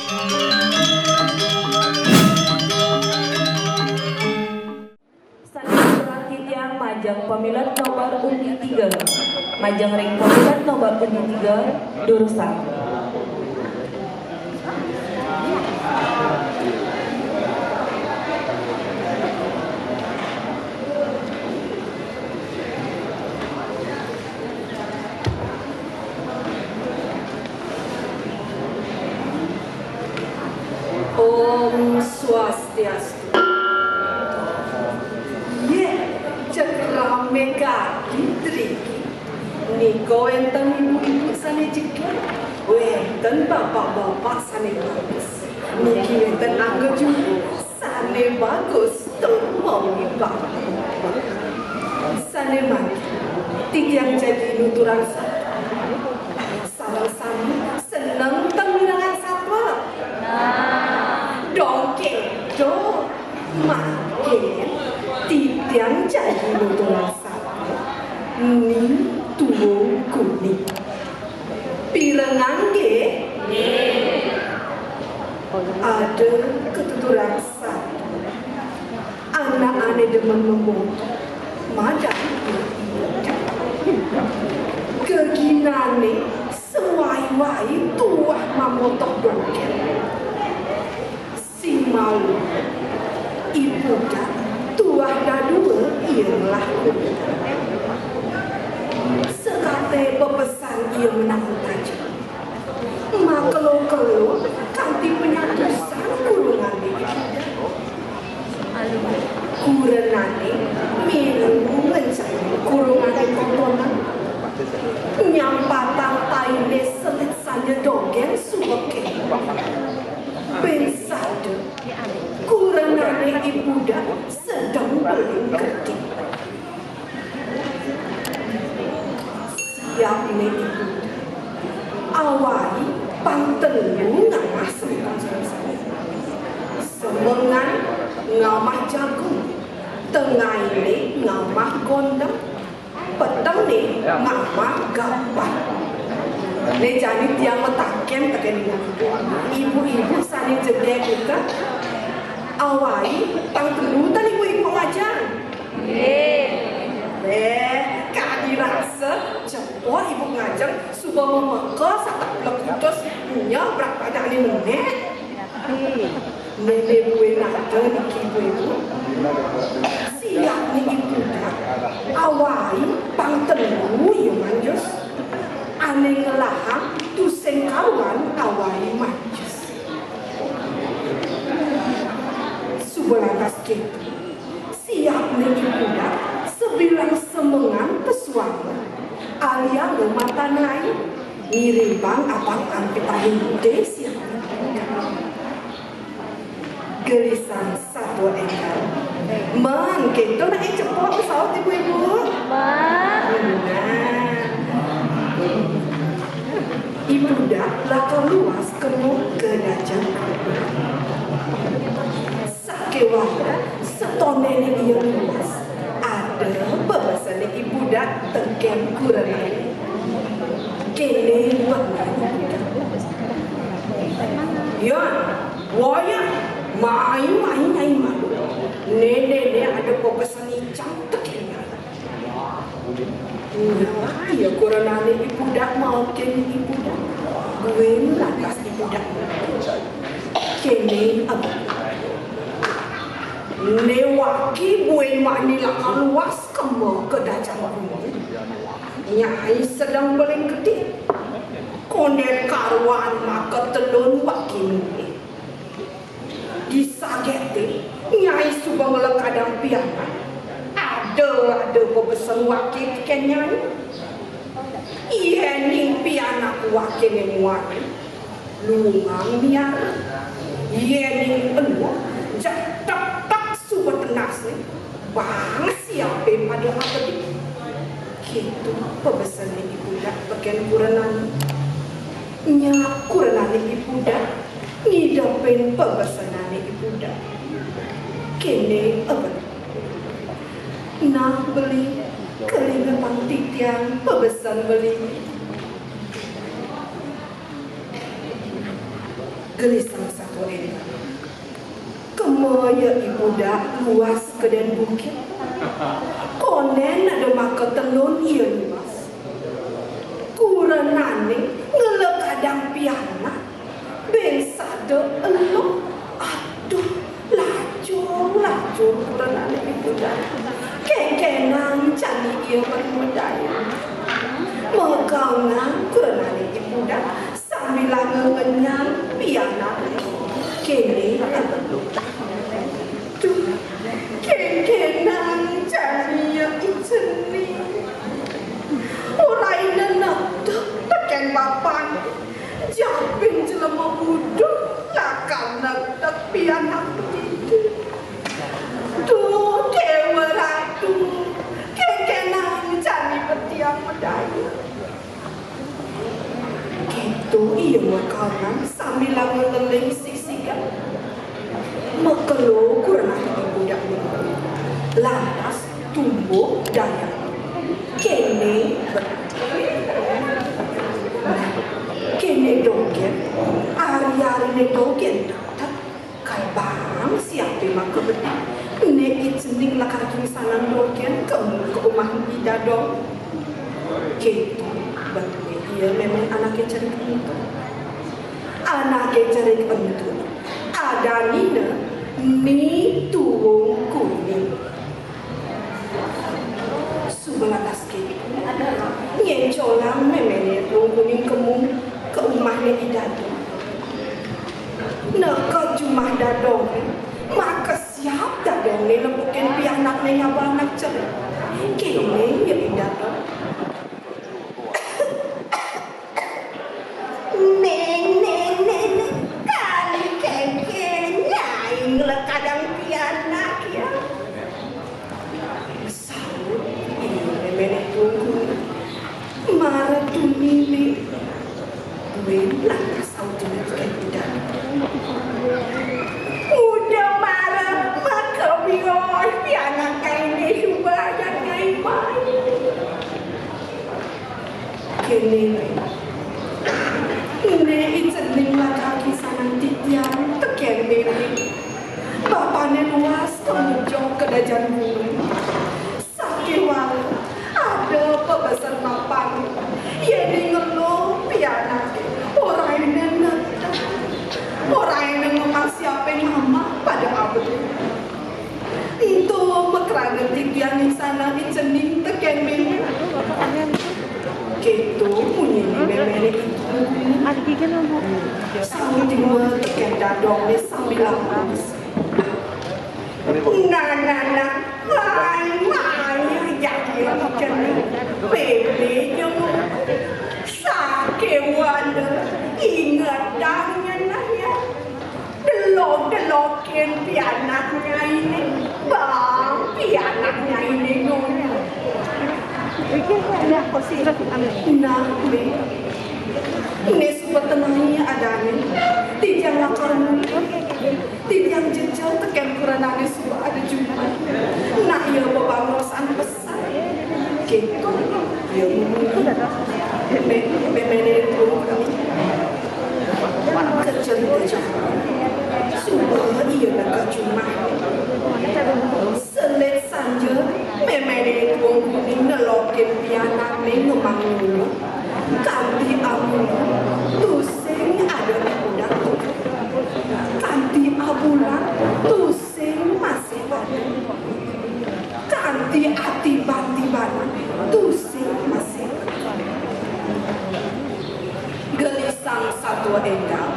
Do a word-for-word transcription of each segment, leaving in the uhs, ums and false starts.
Sané titiang majeng pamilet nomor ugi tiga. Majeng ring pamilet nomor ugi tiga, durusang. Om Swastiastu. Yéh, cek ramé kadi driki. Nika wénten ibu-ibu sané jegég, wénten bapak-bapak sané bagus. Niki wénten angga jumpa sané bagus tur mawibawa. Sané mangkin, titiang jagi nuturang satua. Sareng sami seneng ten mirengang satua? Nah. Dong kéto. Mangkin titiang jagi nuturang satua. Ni tuwung kuning. Pirengang nggih? Nggih. Ada katuturang satua. Anak ané demen mamotoh, madan. Geginané sawai-wai tuah mamotoh dogén. Sing malu, I Pudak tuah dadua ia ngelah kuda. Sekaté pepesan ia menawi tajem. Makelo-kelo kanti panyatusan kurungané I Pudak. Kurenané milu ngencanin kurungané tontonan. Nyampatang tainé selit sanja dogén subeké. Bén sada, kurenané I Pudak sedeng beling gedé. Siapné I Pudak. Awai pang telu ngamah semeton. Semengan ngamah jagung, tengainé ngamah gondang, petengné ngamah gampah. Né jani tiang mataken tekén ibu-ibu. Ibu-ibu sané jegég nika, awai pang telu tan ibu-ibu ngajeng. Nggih. Béh, kadi rasa cepok ibu ngajeng suba mameka satak plekutus nyebrak padang né menék. Néné buin ada niki ibu-ibu. Siap niki Pudak. Awai pang telu ia manjus. Ané ngelahang tusing karuan awai manjus. Suba lantas kéto. Siap niki Pudak, sabilang semengan pesuang. Aliang matanai, ngiring pang abang ampitahin budé siap niki Pudak. Gelisang satua énggal. Mén, kéto nak cepok saut ibu-ibu. Mén. Nah. I Pudak lakar luas kema ka dajang. Sakéwala satoné ia luas, ada bebesané I Pudak tekén kurenané. Kéné bebesané I Pudak. Ya, wayah, mai, mai, mai, mai. Néné né ada bebesané cang tekén. Nah, ia kurenané I Pudak, makin I Pudak. Buin lantas I Pudak. Kéné abang. Né waki buin mani lakar luas kema ka dajang gunung. Nyai sedeng beling gedé. Kondén karuan maka telun waki nunggih. Disagetin, Nyai suba nglekadang pianak. Ada-ada bebesen waki tekén Nyai. Yéning pianak wakiné muani, lungang miara. Yéning eluh, jetek-tek suba tenasé, bang siapé pada abedi. Kéto pebesené I Pudak tekén kurenané. Nyak kurenané I Pudak ngidepin pebesenané I Pudak. Kéné abedi. Nah, beli, kalingetang titiang pebesen beli. Gelisang satua énggal. Kema ia I Pudak luas kedén bukit. Kondén ada maka telun ia luas. Kurenané ngelekadang pianak, beng sada eluh. Aduh, lacur, lacur kurenané I Pudak. Kénkénang jani ia meri medaya. Mekangan kurenané I Pudak sambilanga ngenyang pianak. Kéné, duh, kénkénang jani ia I Cening. Oraina nektek tekén bapané. Japin jelema buduh lakar nektek pianak ditu. Duh, Déwa Ratu, kénkénang jani petiang medaya. Kéto ia mekangan sambilanga ngeling sigsigan. Makelo kurenané I Pudak. Lantas tumbuh daya. Kéné bet-, nah, kéné dogén, ari-ariné dogén. Kal bang siapé maka bedik, Né I Cening lakar kingsanang dogén ka, ka umah I Dadong. Kéto bet ia mémén anaké cerik ento. Anaké cerik ento adanina Ni Tuung Kuning. Suba lantas kéto, ngéncolang méméné Tuung Kuning kemu ka umahné I Dadong. Neked jumah Dadongé, maka siap Dadongé nepukin pianakné ngaba anak cerik. Kéné ia I Dadong. Néng, néng, néng, néng. Kal kénkén nyai ngelekadang pianak ia. Saut ia méméné Tuung Kuning. Mara tuni, Néng. Buin lantas saut I Dadong. Udah mara maka bios pianak nyainé suba ajak nyai mai. Kéné, Néng. Né I Cening lakar kingsanang titiang tekén mémé. Bapané luas ka mujur ka dajan gunung. Sakéwala ada pabesen bapané, yén ngelu pianaké, oraina neked. Oraina ngemaang siapé ngamah pada abdi. Ento makrana titiang ningsanang I Cening tekén mémé. Kéto munyiné méméné I Tuung Kuning. Saut ia tekén Dadongé sambilanga. Nah, nah, nah. Mai, mai, jani I Cening. Mémé jenguk. Sakéwala ingetang nyenah ia. Delok-delokin pianak nyainé, bang pianak nyainé nyonya. Nah, Néng. Né suba tenengai adané. Titiang lakar mulih. Titiang jejel tekén kurenané suba ada jumah. Nah, ia bebangosan pesan. Kéto ia ngomong. Mé-, méméné Tuung Kuning. Kecen-kecen. Suba ia neked jumah. Selit sanja méméné Tuung Kuning nelokin pianakné ngemaang nyuluh. Kanti amuna tusing ada I Pudak. Kanti abulan tusing masih ada. Kanti atiban-tibanan tusing masih. Gelisang satua énggal.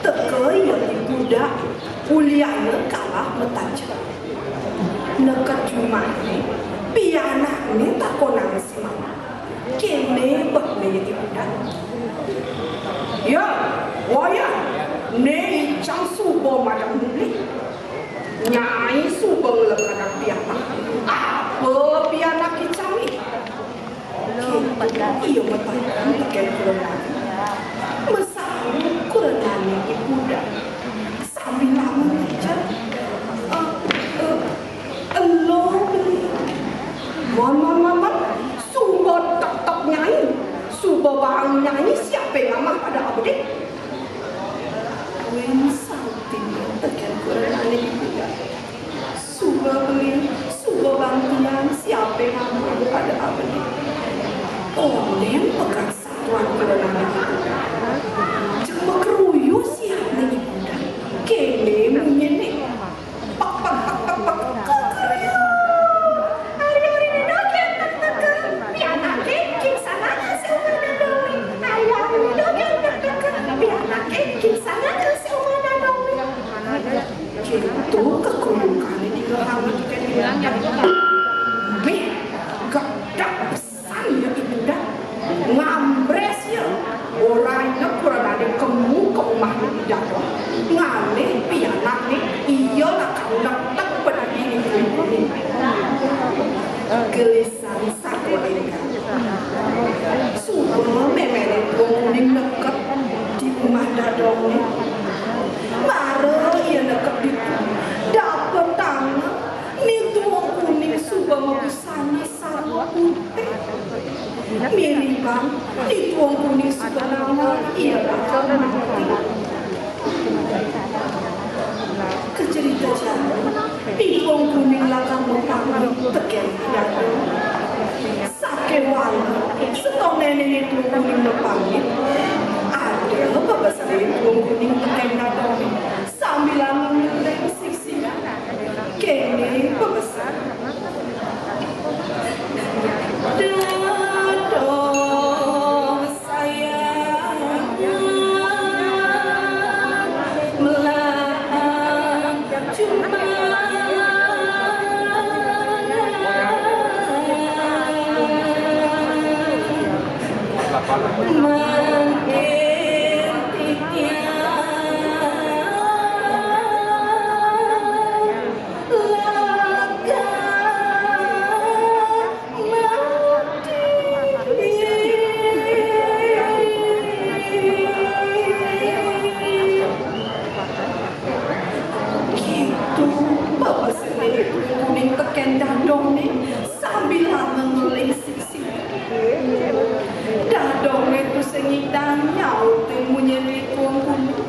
Teka ia I Pudak, ulianna kalah mataja. Neked jumahné, pianakné takonang si mama. Kéné betné ia I Pudak. Ya, wayah, né icang suba madan mulih. Nyai suba ngelekadang pianak. Apa pianak icangé? Ia mataja tekén kurenané. Masaut kurenané I Pudak. Sambilanga ngecék. Eh, eh, elo beli. Mon, mon, mon, mon. Suba tektek nyai. Suba baang nyai siapé ngamah pada abdi. Win sauting tekén kurenané Ibu Dang. Suba beli, suba bantian, siapé ngamah pada abdi. Ondén pekat satuan kurenané Ibu Dang. Jeg makruyuk siapné Ibu Dang. Kéné munyinné. Pek, pek, pek, pek, pek. Kukuruyuk. Ari-ari dogén tek-teken. Pianaké king sangana si Uma Dadongné. Ari-ari dogén tek-teken. Pianaké king sangana si Uma Dadongné. Kéto kekurukané di gehang itu kan. Bih, gedeg. San ya Ibu Dang. Ngambrés ya. Orahina kurenané kemu ka umahné Ida Dong. Ngalih pianakné, ia lakar netek penadi ni Tuung Kuning. Gelisang satua énggal. Suba méméné Tuung Kuning neked di umah Dadongné. Mara ia neked ditu, dapetanga Ni Tuung Kuning suba mabusana sarung putih. Miribang Ni Tuung Kuning suba nangkal ia bakal mati. Kacerita jani, Ni Tuung Kuning lakar mapamit tekén Dadong. Sakéwala, setonéné Ni Tuung Kuning mapamit, ada bebesené Tuung Kuning tekén Dadong sambilanga ngeléngsing. Kéné pabesen. Dadong sayang, melah cuma mangkin titiang. Kitu, bebesené Ni Tuung Kuning tekén Dadongné sambilanga ngeléngsing. Dadongné tusing nyidang nyautin munyin Ni Tuung Kuning.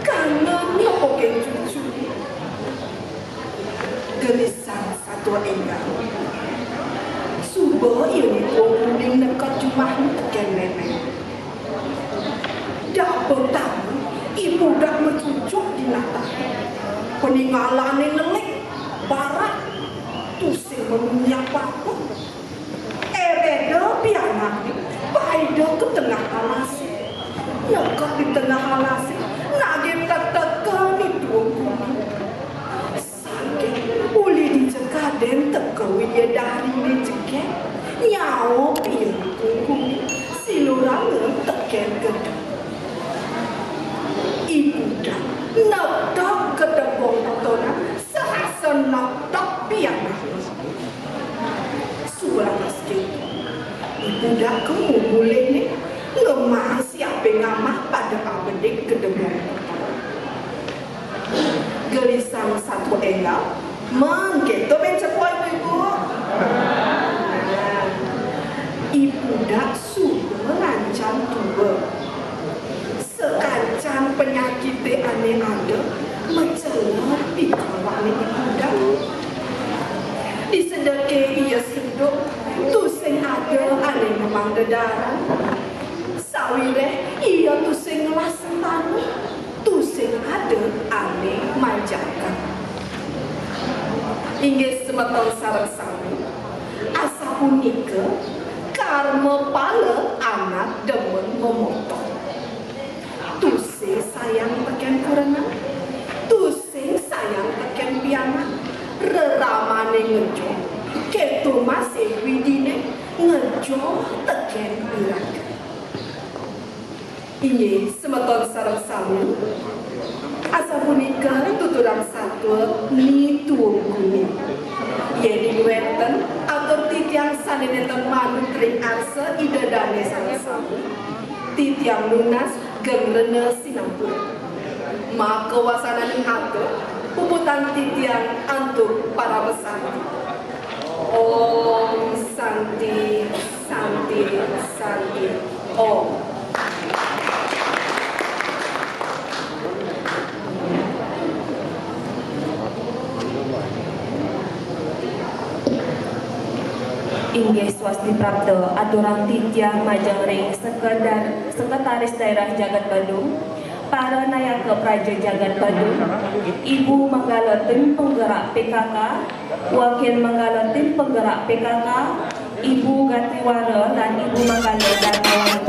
Kangen nepukin cucu. Gelisang satua énggal. Suba ia Ni Tuung Kuning neked jumahné tekén mémé. Dapetanga Ibu Dang macucuk di natah. Paningalané nelik, barak. Tusing mamunyi apa-apa. Éréda pianakné, paida ka tengah alasé. Neked di tengah alasé, nagih tek-teken Ni Tuung Kuning. Saking uli dija kadén teka widyadariné jegég, nyaup ia Ni Tuung Kuning, siluranga tekén gedeg. Ibu Dang netek ka tembong totonan, sarasa netek pianakné. Suba lakas kéto, Ibu Dang kemu mulihné, ngemaang siapé ngamah pada abedik ka tembong totonan. Gelisang satua énggal, mangkéto buin cepoa ibu-ibu. Ibu Dang suba ngancan tua. Sakancan panyakité ané ada, macelep di kalané Ibu Dang. Di sedeké ia seduk, tusing ada ané ngemang dedara. Sawiréh ia tusing ngelah sentana, tusing ada ané manjakan. Inggih semeton sareng sami, asapunika karma pala anak demen mamotoh. Tusing sayang tekén kurenan, tusing sayang tekén pianak, reramané ngejoh, kéto masih widiné ngejoh tekén iraga. Inggih, semeton sareng sami. Asapunika tuturan satua Ni Tuung Kuning. Yéning wénten atur titiang sané nénten manut ring arsa Ida dané sareng sami, titiang nunas geng rena sinampura. Maka wasananing atur, puputang titiang antuk paramasanti. Om Santi, Santi, Santi, Om. Inggih swasti prapta aturang titiang majeng ring Sekedar-, Sekretaris Daerah Jagat Badung, para nayaka praja Jagat Badung, Ibu Manggala Tim Penggerak P K K, Wakil Manggala Tim Penggerak P K K, Ibu Gatiwara lan Ibu Manggala Darmawan